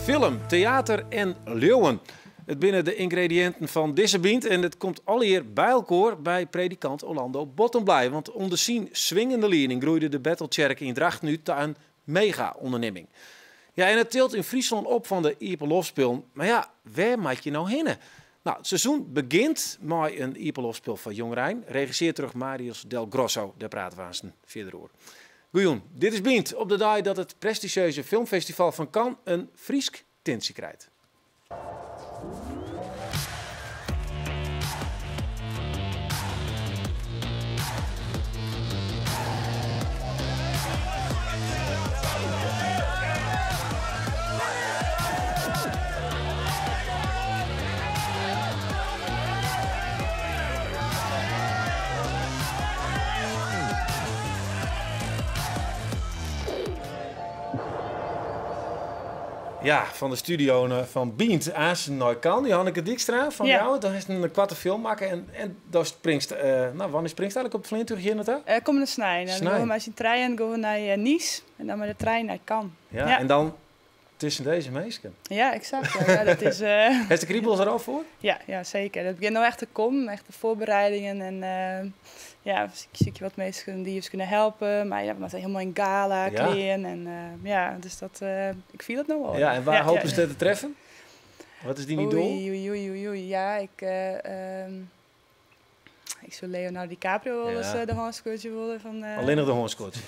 Film, teater en liuwen. It binne de yngrediïnten fan dizze Bynt en it komt allegear by elkoar by predikant Orlando Bottenbley. Want ûnder syn swingende lieding groeide de Betheltsjerke yn Drachten út ta in mega-ûndernimming. Ja, en it tilt yn Fryslân op fan de iepenloftspullen. Mar ja, wêr moat je no hinne? No, it seizoen begjint mei in iepenloftspul foar jongerein, regisseard troch Marius Del Grosso. Dêr prate we aansten fierder oer. Goejûn, dit is Bynt op de dei dat it prestizjeuze filmfestival fan Cannes in Frysk tintsje krijt. Ja, fan de studio fan Bynt aansten nei Cannes. Johanneke Dykstra fan Ljouwert, do hast in koarte film makke en do springst, no, wannear springst eigenlik op it fleantúch hjir nei ta? Kommende snein. Dan gean we mei syn trijen gean we nei Nice en dan mei de trein nei Cannes. Ja, en dan tusken dizze minsken. Ja, eksakt. Ja, dat is. Hast de kribels der al foar? Ja, seker. It begjint no echt te kommen, echt de foarbereidingen en ja, we sykje wat minsken dy't ús kinne helpe. Mar ja, we moatte hielendal yn gala klean en ja, dus dat, ik fiel it no al. Ja, en wa hopest dêr te treffen? Wat is dyn idoal? Oei, oei, oei, oei. Ja, ik soe Leonardo DiCaprio wol ris de hân skudzje wolle. Fan, Allinnich de hân skudzje?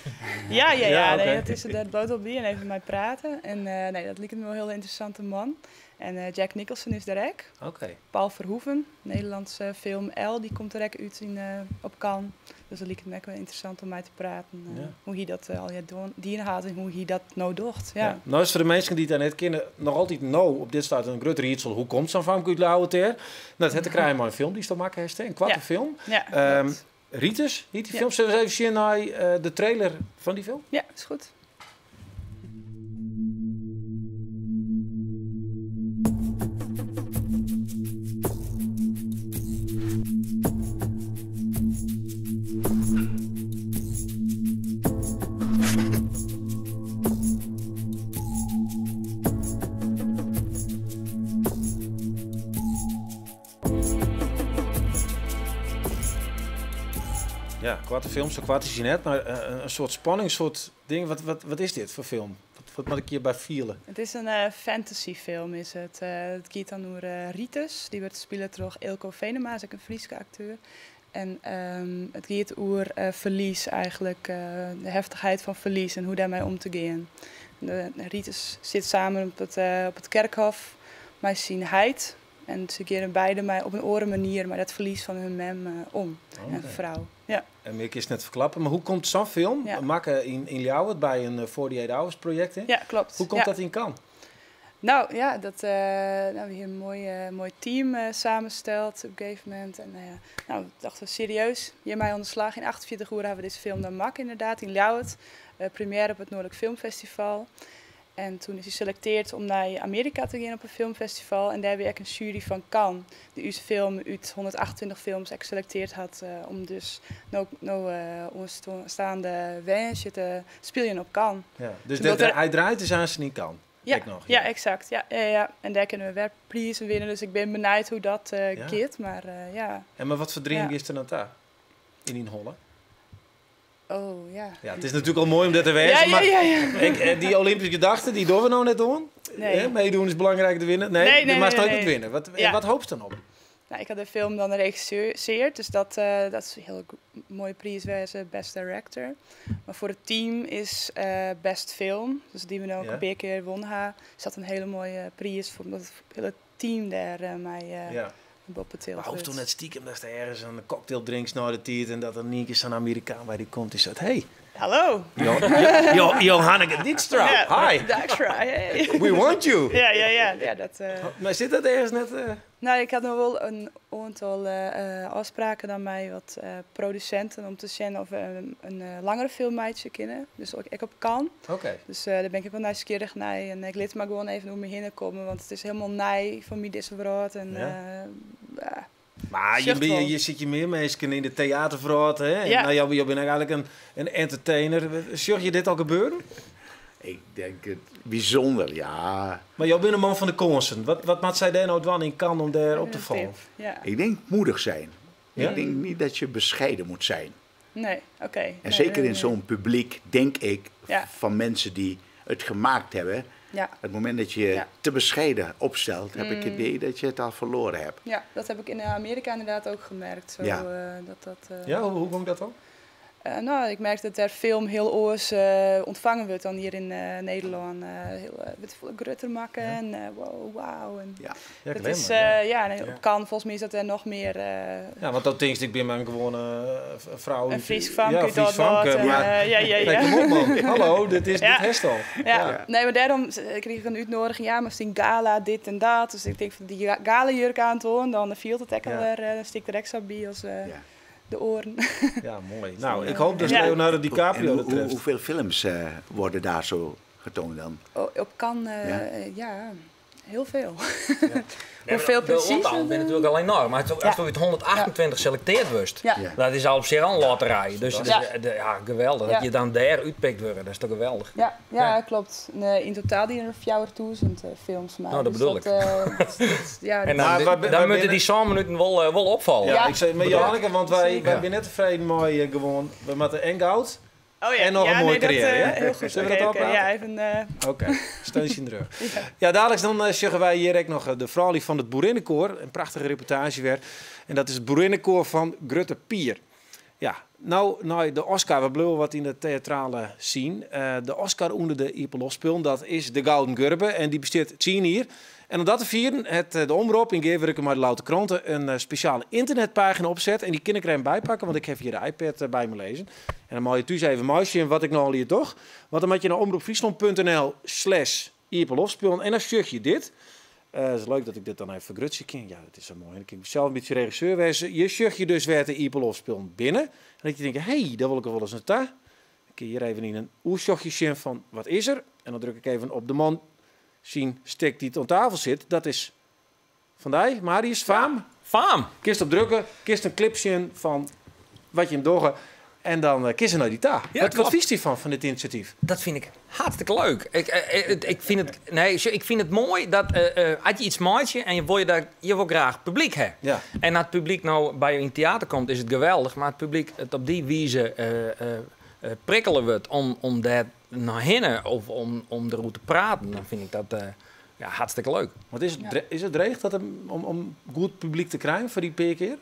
Ja. Nee, dat is der bloot op by en even mei prate. En nee, dat liket my wol in hiel ynteressante man. En Jack Nicholson is der ek. Paul Verhoeven, Nederlandse film El, dy komt der ek út yn, op Cannes. Dus dat liket my ek wol ynteressant om mei te praten. Hoe hy dat allegear dien hat en hoe hy dat no docht. Ja. No is foar de minsken dy't dat net kinne, noch altyd no op dit stuit in grut riedsel. Hoe komt sa'n famke út Ljouwert dêr? No, dat hat te krijen mei in film dy'tsto makke hast, hè? In koarte film. Ja, klopt. Ritus hjit dy film. Sille we ris even sjen nei de trailer fan dy film? Ja, is goed. Ja, koarte film, sa koart is hy net, mar in soart spanning, in soart ding. Wat is dit foar film? Wat moat ik hjirby fiele? It is in fantasyfilm, is it. It giet dan oer Ritus, dy wurdt spile troch Eelco Venema, is ek in Fryske akteur. En it giet oer ferlies eigenlik, de heftichheid fan ferlies en hoe dêrmei om te gean. De Ritus sit samen op it kerkhof mei syn heit en se geane beide mei op in oare manier mei dat ferlies fan hun mem om en frou. Ja. En mear kinst net ferklappe, mar hoe komt sa'n film, makke yn Ljouwert by in 48 Hours projekt, hè? Ja, klopt. Hoe komt dat yn Cannes? No ja, dat, no, we hiene in moai, moai team samensteld op in gegeven momint. En no, we dachten serieus hjirmei oan de slach. Yn 48 oeren hawwe we dizze film dan makke ynderdaad yn Ljouwert. Première op it Noardlik Filmfestival. En toen is hy selekteard om nei Amearika te gean op in filmfestival. En dêr wie ek in sjuery fan Cannes dy't ús film út 128 films ek selekteard hat om dus no oanstaande woansdei te spyljen op Cannes. Ja, dus hy draait dus aansten yn Cannes? Ja, Ek noch, ja, eksakt. Ja. En dêr kinne we wer prizen winne, dus ik bin benijd hoe't dat giet. Mar ja. En mar wat foar dream giest der dan ta yn dyn holle? Oh, ja. Ja, it is natuerlik al moai om dêr te wêzen, mar dy Olympyske gedachte, dy dogge we no net oan. Nee. Hè, meedoen is belangryker dan winnen. Nee, Nee, nee, do moatst nee, ek nee. wat winnen. Wat, wat hoopst dan op? Nou, ik ha de film dan regisseerd, dus dat is in hiele moaie priis wêze, Best Director. Mar foar it team is Best Film, dus dy't we no ek in pear kear wûn ha, is dat in hiele moaie priis, omdat it hiele team dêr mei boppe tild Mar hoopst wurdt. do net stikem datst ergens in cocktail drinkst nei de tiid en dat der in ien kear sa'n Amerikaan by dy komt dy't seit, hey. Hallo. Johanneke Dijkstra. Ja, Hi. Dijkstra, hey. We want you. Ja, dat. Maar sit dat ergens net? Nou, ik had nog wel een aantal afspraken dan met wat producenten om te zien of we een langere film maken kunnen. Dus ook ik op kan. Dus daar ben ik ook wel nieuwsgierig naar. En ik liet maar gewoon even om me heen komen, want het is helemaal nij van mij deze wereld. En, ja. Maar Zucht wel. je zit je meer mensen in de theaterverhaal, hè? Ja. Nou, je bent eigenlijk een entertainer. Zag je dit al gebeuren? Ik denk het bijzonder, ja. Maar jij bent een man van de kansen. Wat maakt zij daar nou dwan in kan om daar op te Een vallen? tip, ja. Ik denk moedig zijn. Ja? Ik denk niet dat je bescheiden moet zijn. Nee, oké. En Nee, zeker nee, in nee. zo'n publiek, denk ik, Ja. van mensen die het gemaakt hebben. Ja. Het moment dat je te bescheiden opstelt, heb ik het idee dat je het al verloren hebt. Ja, dat heb ik in Amerika inderdaad ook gemerkt. Zo, dat Ja, hoe komt dat dan? Nou, ik merk dat daar film heel oors ontvangen wordt dan hier in Nederland. Heel, met volle grutter maken en wow, wauw. En Ja. Ja, dat ik is, maar, ja. ja, en op Cannes volgens mij is dat er nog meer. Ja, want dat ding is, ik ben maar een gewone vrouw. Een Fries famke, Ja, een Fries dat wat, famke, en, maar ja, ja, ja. Nee, kom op, man. Hallo, dit is dit herstel. Ja. Ja. Nee, maar daarom kreeg ik een uitnodiging. Ja, maar het is een gala, dit en dat. Dus ik denk van die gala-jurk aan te horen, dan viel het ook alweer, dan stikt er extra bij als de oren. Ja, mooi. Nou, ik hoop dat Leonardo En DiCaprio dat treft. hoeveel films worden daar zo getoond dan? Oh, op Cannes, ja, heel veel. Nee, Hoeveel maar de precies? aantal ben natuurlijk al enorm. Maar als je uit 128 selecteerd wordt, dat is al op zich al een loterij. Dus ja, geweldig. Dat je dan daar uitpikt wordt, dat is toch geweldig? Ja, ja, klopt. Nee, in totaal die er 4000 films maken. Nou, dat Dus bedoel dat, ik. dat, ja, En dat Maar dan waar moeten binnen die 7 minuten wel opvallen. Ja, ik zei, maar Bedoel ik. Johanneke, want wij zijn net tevreden mooi gewoon. We moeten en goud. Oh ja, En nog ja, een mooie nee, dat, carrière, hè? heel goed. Zullen we dat Oké, al oké. praten? Ja, even, Oké, steuntje in de rug. Ja, dadelijk dan zeggen wij hier ook nog de vrouw van het Boerinnenkoor. Een prachtige reportage weer. En dat is het Boerinnenkoor van Grutte Pier. Ja, nou, de Oscar, we blijven wat in de theatrale scene. De Oscar onder de Iepenloftspullen, dat is de Gouden Gurbe. En die besteedt 10 hier. En om dat te vieren, het, de Omroep in Geverke maar de Louter Kranten een speciale internetpagina opzet. En die kan ik er even bij pakken, want ik heb hier de iPad bij me lezen. En dan mag je thuis even muisje in wat ik nou al hier toch. Want dan moet je naar omroepfriesland punt N L slash Iepenloftspullen. En dan stuur je dit. Het is leuk dat ik dit dan even vergrutsen kan. Ja, dat is zo mooi. Ik kan zelf een beetje regisseur wezen. Je zucht je dus weer de Iepenloftspullen binnen. En dat je denkt, hé, hey, daar wil ik wel eens naartoe. Dan kun je hier even in een oerzochtje zien van, wat is er? En dan druk ik even op de man zien stik die aan tafel zit. Dat is van die, Marius, Faam. Ja, Faam. Kist op drukken, kist een clip zien van wat je hem doggen. En dan kist naar die ta. Ja, Wat klopt. vies die van dit initiatief? Dat vind ik hartstikke leuk. Ik vind het mooi dat als je iets maakt en je wil, je daar, je wil graag publiek hebben. En als het publiek nou bij je in het theater komt, is het geweldig. Maar het publiek het op die wijze prikkelen wordt om daar naar hinnen of om erover te praten, dan vind ik dat hartstikke leuk. Want is het is het dreig dat hem, om goed publiek te krijgen voor die paar keer?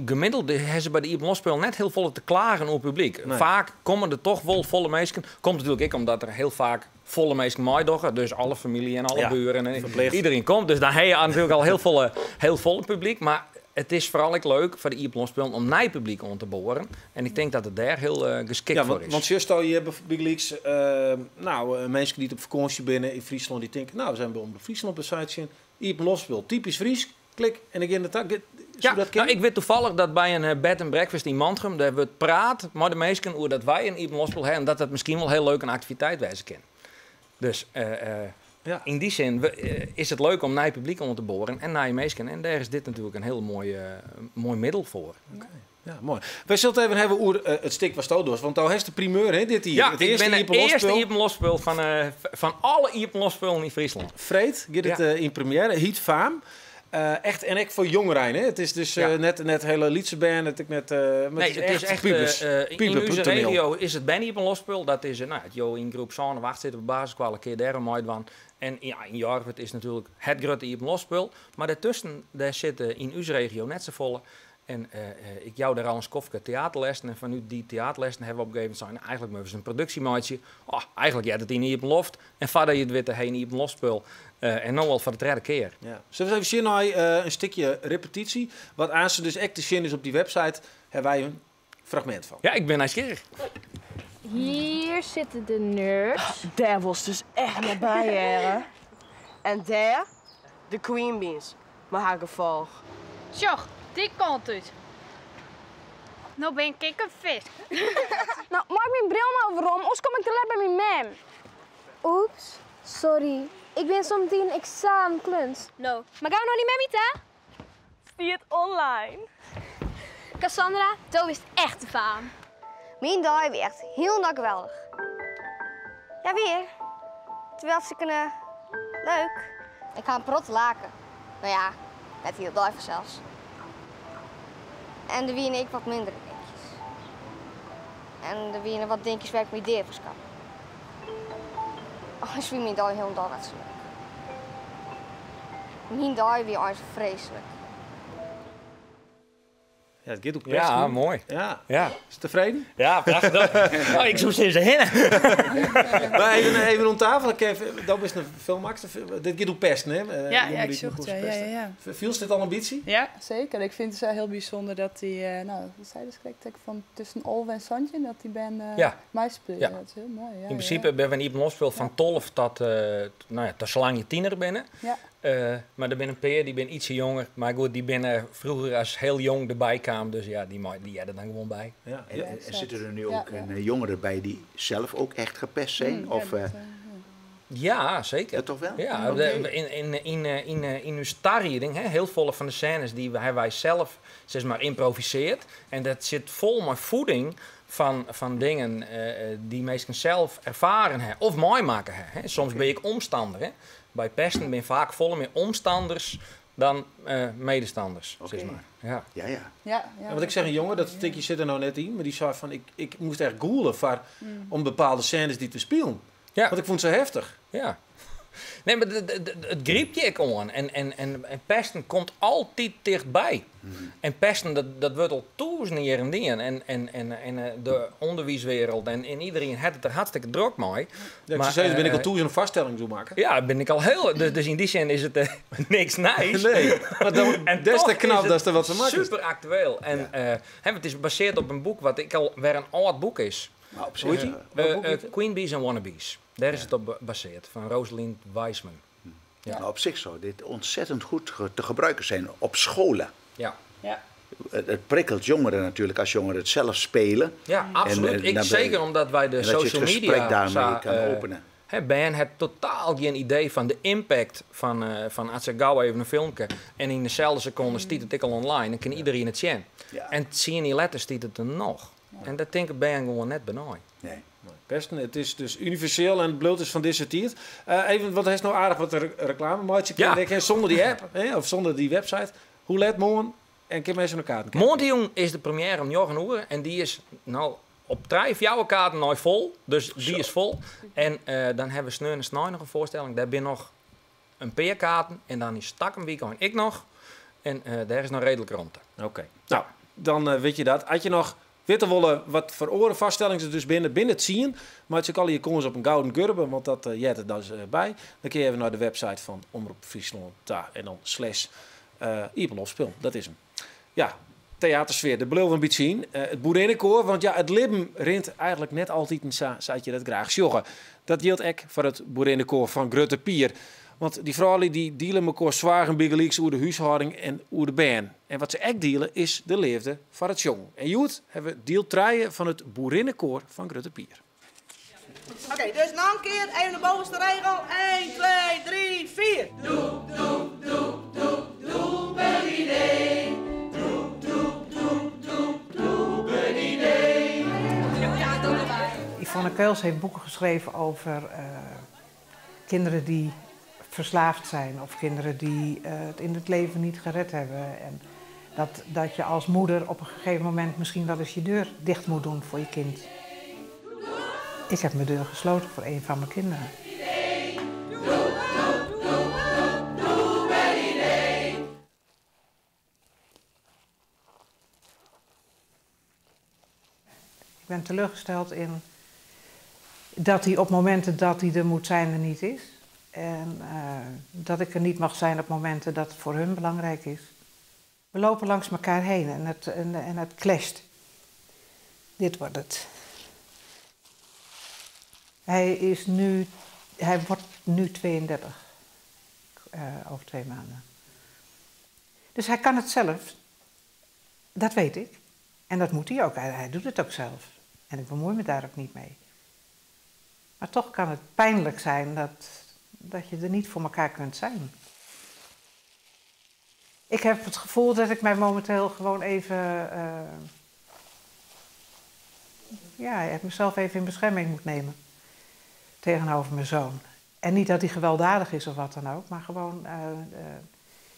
Gemiddeld hebben ze bij de Iepenloftspul net heel volle te klagen op publiek. Vaak komen er toch wel volle mensen. Komt natuurlijk ook omdat er heel vaak volle mensen meedoggen. Dus alle familie en alle buren en Verplicht. iedereen komt. Dus daar heb je natuurlijk al heel volle publiek. Maar het is vooral ook leuk voor de Iepenloftspul om nieuw publiek om te boren. En ik denk dat het daar heel geschikt voor is. Want juist al, je hebt bijvoorbeeld mensen die op vakantie binnen in Friesland die denken, nou, we zijn bij Omroep Friesland op de site zien. Iepenloftspul, typisch Fries. Klik en ik in de tak. Ja, dat kennen? ik weet toevallig dat bij een bed and breakfast in Mantrum, daar wordt praat maar de meesten over dat wij een Iepenloftspul hebben en dat dat misschien wel heel leuk een activiteit wezen kan. Dus in die zin is het leuk om naar je publiek om te boren en naar je meesten. En daar is dit natuurlijk een heel mooi middel voor. Oké. Ja, mooi. Wij zullen het even hebben over het stik was dood, want nou heeft de primeur, hè, dit hier. Ja, het ik eerste ben de Iepenloftspul. eerste Iepenloftspul van alle Iepenloftspullen in Friesland. Freed, gaat het, in première, Heat Faam. Echt, en ik voor jongeren, hè? Het is dus, net hele Lietse band, het is net, maar Nee, het is het is echt echt, pubers. in Puber onze toneel. regio is het Benny op een losspul. Dat is het Jo in groep Zone wacht zit op basisschool een keer daar een mooi van. En in Jorwert is natuurlijk het grote Iepenloftspul. Maar daartussen, daar zitten in onze regio net zo volle. En ik jou daar al een skofke theaterlessen. En vanuit die theaterlessen hebben we op een gegeven moment gezegd, nou, eigenlijk moeten we eens een productiemaatje. Oh, eigenlijk jij het in Iepenloft. En vader je het witte heen Iepenloftspul. En nou al voor de derde keer. Ja. Zullen we eens even zien naar een stukje repetitie? Wat aan ze dus echt te zien is op die website, hebben wij een fragmint fan. Ja, ik bin nijsgjirrich. Hier zitten de nerds. Dêr wolst dus echt net by hearre. En dêr de Queen Bees mei har gefolch. Sjoch, dy kant út. No bin ik in fisk. No, mei ik myn bril no werom, oars kom ik te let by myn mem. Oeps, sorry. Ik bin somtiden ek sa'n kluns. No, mar gau nei dyn memmie ta. Stiet online. Cassandra, do bist echt de faam. Myn dei wie echt hielendal geweldich. Ja wier, it wie hartstikke leuk. Ik ha in protte lake. No ja, net hiele dei fansels. En der wiene ek wat mindere dinkjes. En der wiene wat dinkjes wêr't ik my dea foar skamme. Eins wie myn dei hielendal net sa leuk. Myn dei wie eins freeslik. Ja, it giet oer pesten. Ja, moai. Ja. Ja. Is tefreden? Ja, prachtich. Oh, ik soe sizze hinne. Maar even om tafel. Kev, do bist in filmmakster. Dit giet oer pesten, hè? Ja, Jongeren ja, ik die zocht, elkaar ja, ja, pesten. ja, ja. Fielst dit al in bytsje? Ja, zeker. Ik vind het wel heel bijzonder dat die, nou, dat zei dus correct, van tussen Olwe en Santje, dat die band meispeelt. Ja. Dat is heel mooi. Ja, In principe ben we in iepenloftspul fan 12 tot, nou ja, tot zolang je tiener bent. Maar er binne in pear dy binne ietsje jonger. Mar goed, dy binne froeger as hiel jong derby kaam. Dus ja, dy hearre dan gewoan by. En zitten er nu ook een jongeren bij die zelf ook echt gepest zijn? Of, Ja, zeker. Ja, toch wel? Ja, in uw tarieding, hè, heel volle van de scènes die wij zelf, zeg maar, improviseert. En dat zit vol met voeding van dingen die mensen zelf ervaren hebben of mooi maken. Hè. Soms ben ik omstander. Hè. Bij pesten ben je vaak volle meer omstanders dan medestanders, zeg maar. Ja. Ja, ja. Ja, ja. Ja, want ik zeg een jongen, dat stukje zit er nou net in, maar die zei van, ik moest echt googlen voor, om bepaalde scènes die te spelen. Want ik vond ze heftig. Ja. Nee, maar het griept je ook aan. En pesten komt altijd dichtbij. En pesten, dat wordt al duizenden jaren dingen. En de onderwijswereld en iedereen heeft het er hartstikke druk mee. Ja, ik Maar, zou zeggen, ben ik al toe een vaststelling zo maken. Ja, ben ik al heel... Dus in die zin is het niks nice. Nee, maar dan, En des te toch is knap het dat er wat van maken is. Super actueel. En, hè, het is gebaseerd op een boek wat ik al weer een oud boek is. Maar op zich, Hoe heet die? Welk boek heet het? Queen Bees and Wannabes. Daar is het op gebaseerd, van Rosalind Wiseman. Maar op zich zou dit ontzettend goed te gebruiken zijn op scholen. Het prikkelt jongeren natuurlijk als jongeren het zelf spelen. Ja, absoluut. Zeker omdat wij de En dat je het social gesprek media daarmee kan openen. Hè, Ben het totaal geen idee van de impact van als ik gauw even een filmpje en in dezelfde seconde stiet het ik al online, dan kan iedereen het zien. En zie je niet letters, stiet het er nog. En dat denk ik Ben gewoon net benooid. Nee. Pesten, het is dus universeel en het bloot is van deze tijd. Even, want hij is nou aardig wat de reclame maakt. Je kunt denken, zonder die app, hè, of zonder die website. Hoe let morgen en kun je mensen elkaar kijken? Morgen is de première om 9 uur en die is nou op 3 jouw kaarten nooit vol. Dus die is vol. En dan hebben we Sneur en Snij nog een voorstelling. Daar ben nog een paar kaarten en dan is Stak een weekend ik nog. En daar is nog redelijk ruimte. Oké. Nou, dan weet je dat. Had je nog witte wollen wat voor oren vaststellingen ze dus binnen het zien. Maar het is ook al je komst op een gouden gurbe, want dat jet er dus bij. Dan kun je even naar de website van Omrop Fryslân ta en dan slash Iepenloftspul. Dat is hem. Ja, theatersfeer, de beloof een beetje zien. Het boerinnenkoor, want ja, het libben rint eigenlijk net altijd een zou je dat graag sjoggen. Dat geldt ook voor het boerinnenkoor van Grutte Pier. Want die vrouwen die dealen elkaar zwaar en bigelieks over de huishouding en over de band. En wat ze echt dealen is de liefde voor het jong. En Joet hebben we deel 3 van het boerinnenkoor van Grutte Pier. Oké, dus nog een keer, even de bovenste regel. 1, 2, 3, 4. Doe, doe, doe, doe, doe, een idee. Doe, doe, doe, doe, doe, een idee. Yvonne Keuls heeft boeken geschreven over kinderen die verslaafd zijn of kinderen die het in het leven niet gered hebben. En dat je als moeder op een gegeven moment misschien wel eens je deur dicht moet doen voor je kind. Ik heb mijn deur gesloten voor een van mijn kinderen. Ik ben teleurgesteld in dat hij op momenten dat hij er moet zijn er niet is. En dat ik er niet mag zijn op momenten dat het voor hun belangrijk is. We lopen langs elkaar heen en het clasht. Dit wordt het. Hij is nu, hij wordt nu 32, over 2 maanden. Dus hij kan het zelf, dat weet ik. En dat moet hij ook, hij doet het ook zelf. En ik bemoei me daar ook niet mee. Maar toch kan het pijnlijk zijn dat je er niet voor elkaar kunt zijn. Ik heb het gevoel dat ik mij momenteel gewoon even, ja, ik mezelf even in bescherming moet nemen tegenover mijn zoon. En niet dat hij gewelddadig is of wat dan ook, maar gewoon,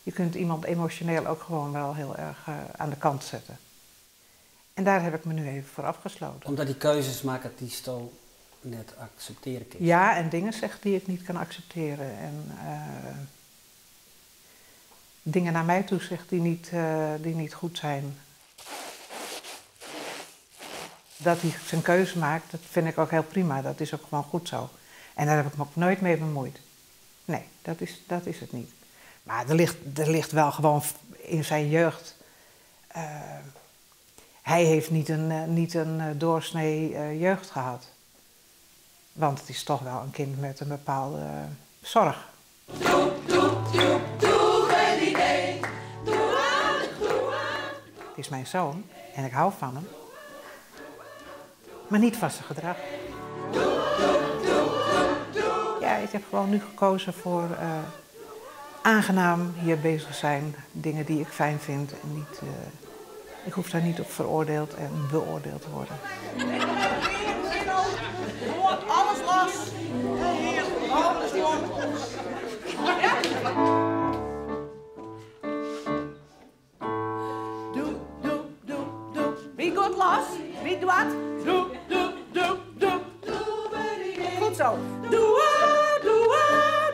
je kunt iemand emotioneel ook gewoon wel heel erg aan de kant zetten. En daar heb ik me nu even voor afgesloten. Omdat hy keuzes makket dy'tsto net akseptearje kinst. Ja, en dingen zegt die ik niet kan accepteren. En dingen naar mij toe zegt die niet goed zijn. Dat hij zijn keuze maakt, dat vind ik ook heel prima. Dat is ook gewoon goed zo. En daar heb ik me ook nooit mee bemoeid. Nee, dat is het niet. Maar er ligt wel gewoon in zijn jeugd. Hij heeft niet een doorsnee jeugd gehad. Want het is toch wel een kind met een bepaalde zorg. Doe, doe, doe, doe een idee. Doe aan, doe aan. Het is mijn zoon en ik hou van hem. Maar niet van zijn gedrag. Ja, ik heb gewoon nu gekozen voor aangenaam hier bezig zijn. Dingen die ik fijn vind en niet, ik hoef daar niet op veroordeeld en beoordeeld te worden. Alles los. Hier, alles los. Ja? Doe, doe, doe, doe. Wie gaat los? Wie doet? Doe, doe, doe, doe. Goed zo. Doe, doe,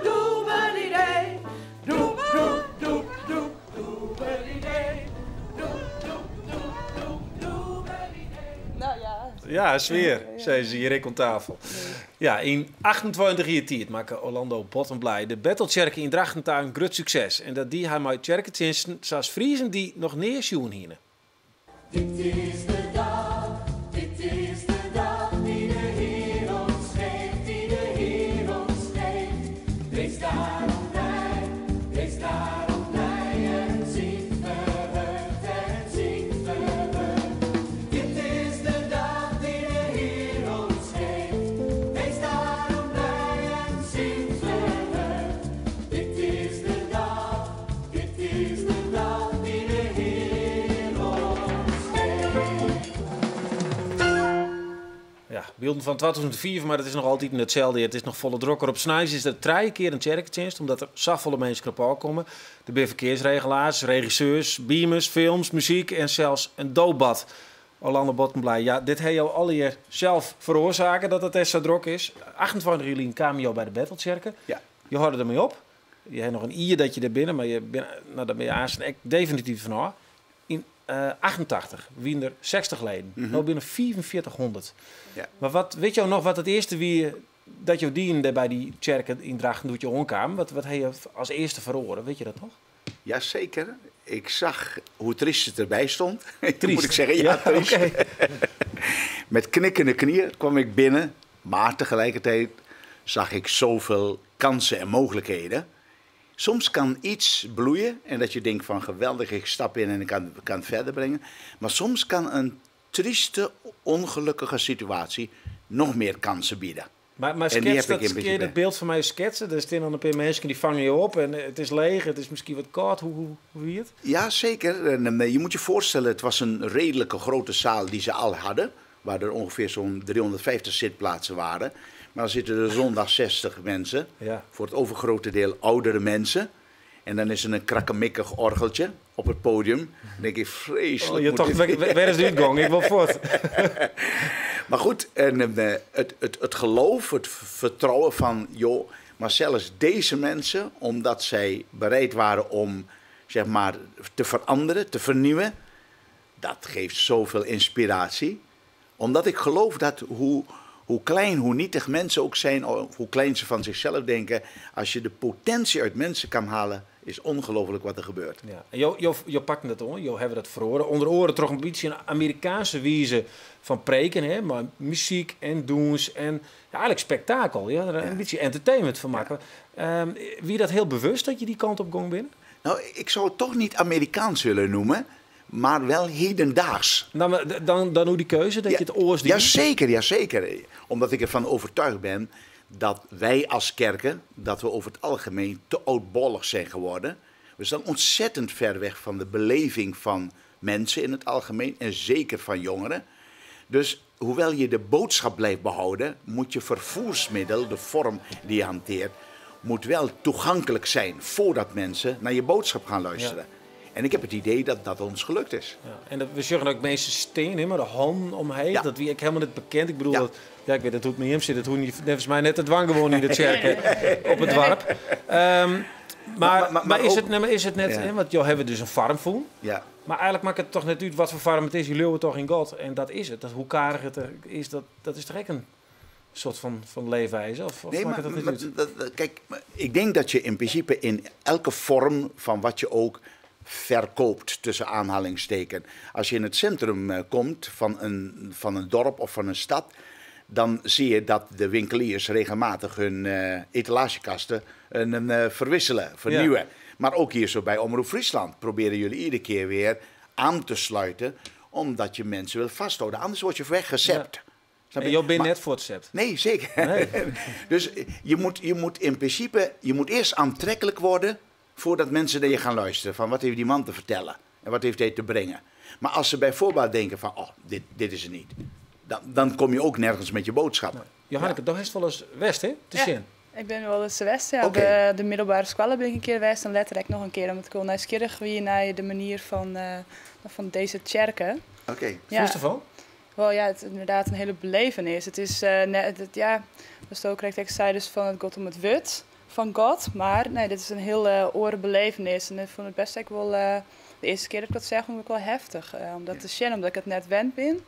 doe een idee. Doe, doe, doe, doe. Doe een idee. Doe, doe, doe, doe, doe een idee. Nou ja. Ja, sfeer, zei ze hier aan tafel. Ja, yn 28 jier tiid makke Orlando Bottenblij de Betheltsjerke yn Drachten ta in grut sukses. En dat die hy mei tsjerketsjinsten sa't Friezen dy noch nea sjoen hiene. Dit is de dag, dit is de dag die de Heer ons geeft, die de Heer ons geeft. Wees daarom blij, wees daarom blij en zingt verheugd en zingt verheugd. Dit is de dag die de Heer ons geeft. Wees daarom blij en zingt verheugd. Dit is de dag, dit is de dag die de Heer ons geeft. Ja, bylden fan 2004, mar it is noch altyd itselde. It is noch folle drokker. Op sneins is der trije kear in tsjerketsjinst, omdat der safolle minsken op ôfkomme. Der binne ferkearsregelaars, regisseurs, beamers, films, muzyk en sels in doopbad. Orlando Bottenblij, ja, dit ha jo allegear sels feroarsake dat it sa drok is. 28 july kamen jo by de Betheltsjerke. Ja. Je hâlde dermei op. Je ha noch in jier dat je der binne, mar je binne, no, dêr binne je aanst ek definityf fan ôf. Yn 88 wiene der 60 leden. No binne 4500. Mar wat, witte jo noch wat it earste wie dat jo dienen dêr by dy tsjerke yn Drachten doe't je oankamen? Wat ha je as earste feroare? Witte je dat noch? Jazeker. Ik zag hoe triest het erbij stond. Triest? Moet ik zeggen, ja, Ja, triest. oké. Met knikkende knieën kwam ik binnen. Maar tegelijkertijd zag ik zoveel kansen en mogelijkheden. Soms kan iets bloeien en dat je denkt van geweldig, ik stap in en ik kan het verder brengen. Maar soms kan een trieste, ongelukkige situatie nog meer kansen bieden. Maar En die skets heb ik dat, in kun je dat byld foar my sketse? Der steane dan in pear minsken dy fange je op en it is leech, it is miskien wat kâld. Hoe wie it? Ja, zeker. En je moet je voorstellen, het was een redelijke grote zaal die ze al hadden. Waar er ongeveer zo'n 350 zitplaatsen waren. Maar dan zitten er zondag 60 mensen. Voor het overgrote deel oudere mensen. En dan is er een krakkemikkig orgeltje op het podium. Dan denk ik, vreselijk. Oh, je moet tocht, dit- wêr is de útgong? Ik wol fuort. Maar goed, en het geloof, het vertrouwen van, joh, maar zelfs deze mensen, omdat zij bereid waren om, zeg maar, te veranderen, te vernieuwen, dat geeft zoveel inspiratie. Omdat ik geloof dat hoe klein, hoe nietig mensen ook zijn, of hoe klein ze van zichzelf denken, als je de potentie uit mensen kan halen, is Is ongelooflijk wat er gebeurt. Ja. En jo pakten dat oan, jo hawwe dat feroare. Under oare troch in bytsje in Amerikaanske wize fan preken, hè, mei muzyk en dûns en ja, eigenlik spektakel. Ja, der in bytsje entertainment fan makke. Wie dat hiel bewust dat je dy kant op gong binne? Nou, ik zou het toch niet Amerikaans willen noemen, maar wel hedendaags. Nou, maar dan hoe die keuze, dat je het oars die? Jazeker, jazeker. Omdat ik ervan overtuigd ben dat wij als kerken, dat we over het algemeen te oudbollig zijn geworden. We staan ontzettend ver weg van de beleving van mensen in het algemeen en zeker van jongeren. Dus hoewel je de boodschap blijft behouden, moet je vervoersmiddel, de vorm die je hanteert, moet wel toegankelijk zijn voordat mensen naar je boodschap gaan luisteren. En ik heb het idee dat dat ons gelukt is. Ja. En dat, we zeggen ook mensen steen, hè, maar de handen omheen, dat wie ik helemaal niet bekend. Ik bedoel, dat, ja, ik weet dat hoe het met hem zit, dat hoe niet, volgens mij net het dwang gewoon in de kerk op het dorp. Maar is het, nee, maar is het net, hè, want joh, hebben we dus een farmvoen. Maar eigenlijk maakt het toch net uit wat voor farm het is. Je leeuwen toch in God. En dat is het. Dat hoe karig het er is, dat is toch ook een soort van leefwijze? Of Nee, maakt maar het dat niet uit? kijk, maar ik denk dat je in principe in elke vorm van wat je ook verkoopt, tussen aanhalingsteken. Als je in het centrum komt van een dorp of van een stad, dan zie je dat de winkeliers regelmatig hun etalagekasten verwisselen, vernieuwen. Maar ook hier zo bij Omroep Friesland proberen jullie iedere keer weer aan te sluiten, omdat je mensen wil vasthouden. Anders word je weggezept. Snap En je? je bent net voor het zept. Nee, zeker. Nee. Dus je moet in principe, je moet eerst aantrekkelijk worden voordat mensen naar je gaan luisteren. Van wat heeft die man te vertellen en wat heeft hij te brengen. Maar als ze bijvoorbeeld denken van, oh, dit is het niet. Dan kom je ook nergens met je boodschap. Nee. Johanneke, dat is wel eens West, hè? Te Ja. zien. Ik ben wel eens West, ja. Op de middelbare school ben ik een keer West en letterlijk nog een keer. Omdat ik wel nieuwsgierig wie naar de manier van deze kerken. Ja. Vond je ervan? Wel, ja, het is inderdaad een hele belevenis. Het is net, het, ja, was ook correct, ik zei dus van het God om het wut van God. Maar nee, dit is een hele orenbelevenis. En ik vond het best ook wel, de eerste keer dat ik dat zeg, vond ik wel heftig. Om dat te zien, omdat ik het net wend ben.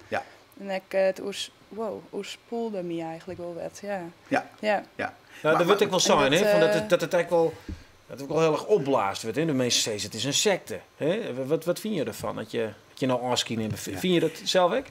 En ik het wow, oerspoelde me eigenlijk wel wat, ja. Nou, dat wil ik wel En zijn, dat, hè? Van dat het eigenlijk wel, dat het ook wel heel erg opblaast wordt. Hè? De meeste zeggen, het is een secte. Hè? Wat vind je ervan? Dat je nou afschiet in Vind je dat zelf ook?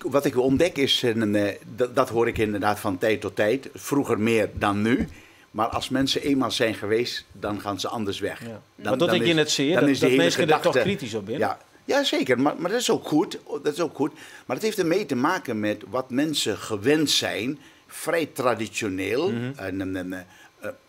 Wat ik ontdek is, en dat hoor ik inderdaad van tijd tot tijd. Vroeger meer dan nu. Maar als mensen eenmaal zijn geweest, dan gaan ze anders weg. Maar dat ik je net zie, Dan is de dat hele mensen er toch gedachte kritisch op zijn. Ja, ja, zeker. Maar dat is ook goed. Dat is ook goed. Maar het heeft ermee te maken met wat mensen gewend zijn. Vrij traditioneel. En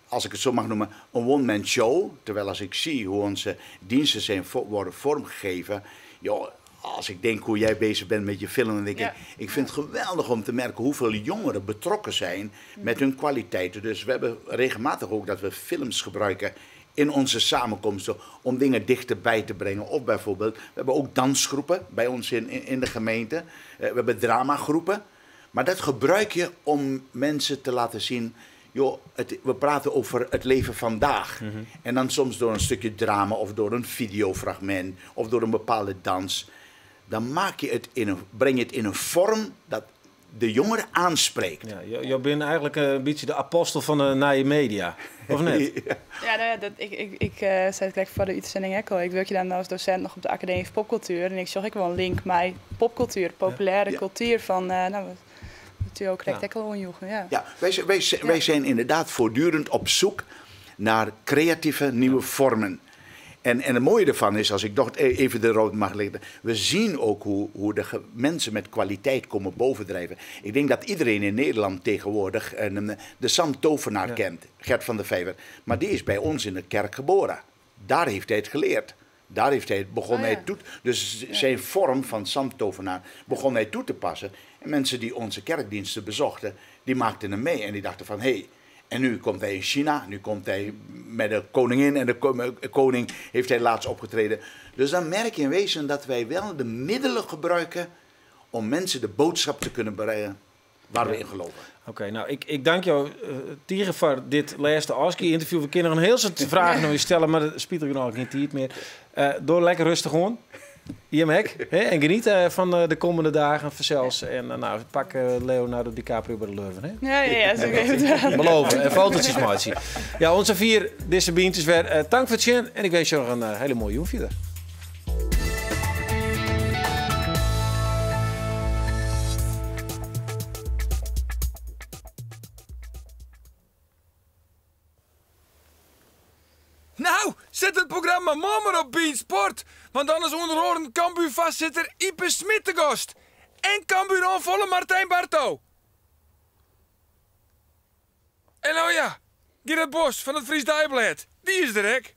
als ik het zo mag noemen, een one-man show. Terwijl als ik zie hoe onze diensten zijn worden vormgegeven. Joh, als ik denk hoe jij bezig bent met je film, dan denk ik, ik vind het geweldig om te merken hoeveel jongeren betrokken zijn met hun kwaliteiten. Dus we hebben regelmatig ook dat we films gebruiken in onze samenkomsten om dingen dichterbij te brengen. Of bijvoorbeeld, we hebben ook dansgroepen bij ons in de gemeente. We hebben dramagroepen. Maar dat gebruik je om mensen te laten zien, joh, we praten over het leven vandaag. En dan soms door een stukje drama of door een videofragment of door een bepaalde dans. Dan breng je het in een vorm dat de jongeren aanspreekt. Ja, je bent eigenlijk een beetje de apostel van de nieuwe media, of net? Ja. Ja, nou ja, dat, ik, ik, ik zei het gelijk voor de uitzending ook al. Ik werk je dan als docent nog op de Academie voor Popcultuur. En ik zag ik wel een link met popcultuur, populaire cultuur van nou, wat natuurlijk ook correct al onjoegen, ja. Ja, wij zijn inderdaad voortdurend op zoek naar creatieve nieuwe vormen. En het mooie ervan is, als ik nog even de rood mag leggen, we zien ook hoe de mensen met kwaliteit komen bovendrijven. Ik denk dat iedereen in Nederland tegenwoordig de Sam Tovenaar kent, Gert van der Vijver. Maar die is bij ons in de kerk geboren. Daar heeft hij het geleerd. Daar heeft hij het, begon hij toe, dus zijn vorm van Sam Tovenaar begon hij toe te passen. En mensen die onze kerkdiensten bezochten, die maakten hem mee en die dachten van, hé, hey, en nu komt hij in China, nu komt hij met de koningin en de koning heeft hij laatst opgetreden. Dus dan merk je in wezen dat wij wel de middelen gebruiken om mensen de boodschap te kunnen brengen waar we in geloven. Oké, nou, ik dank jou tegen voor dit laatste Aski-interview. We kunnen nog een heel soort vragen nog eens stellen, maar dat spiet er nog geen tijd meer. Door lekker rustig gewoon. Jim ek. Hè? En geniet fan de kommende dagen fansels. En nou, pak Leonardo DiCaprio by de lurven. Hè? Ja, zo geeft het. Beloven. En fotootjes meitsje. Ja, onze vier dizze Bynt is wer. Tank foar it sjen. En ik wens je noch in hiele moaie jûn fierder. Nou, set it programma moarn mar op Bynt Sport, want dan is ûnder oaren Cambuur-foarsitter Ype Smid te gast en Cambuur-oanfaller Martijn Barto. En oh ja, Gerard Bos fan it Fries Deiblêd, dy is der ek.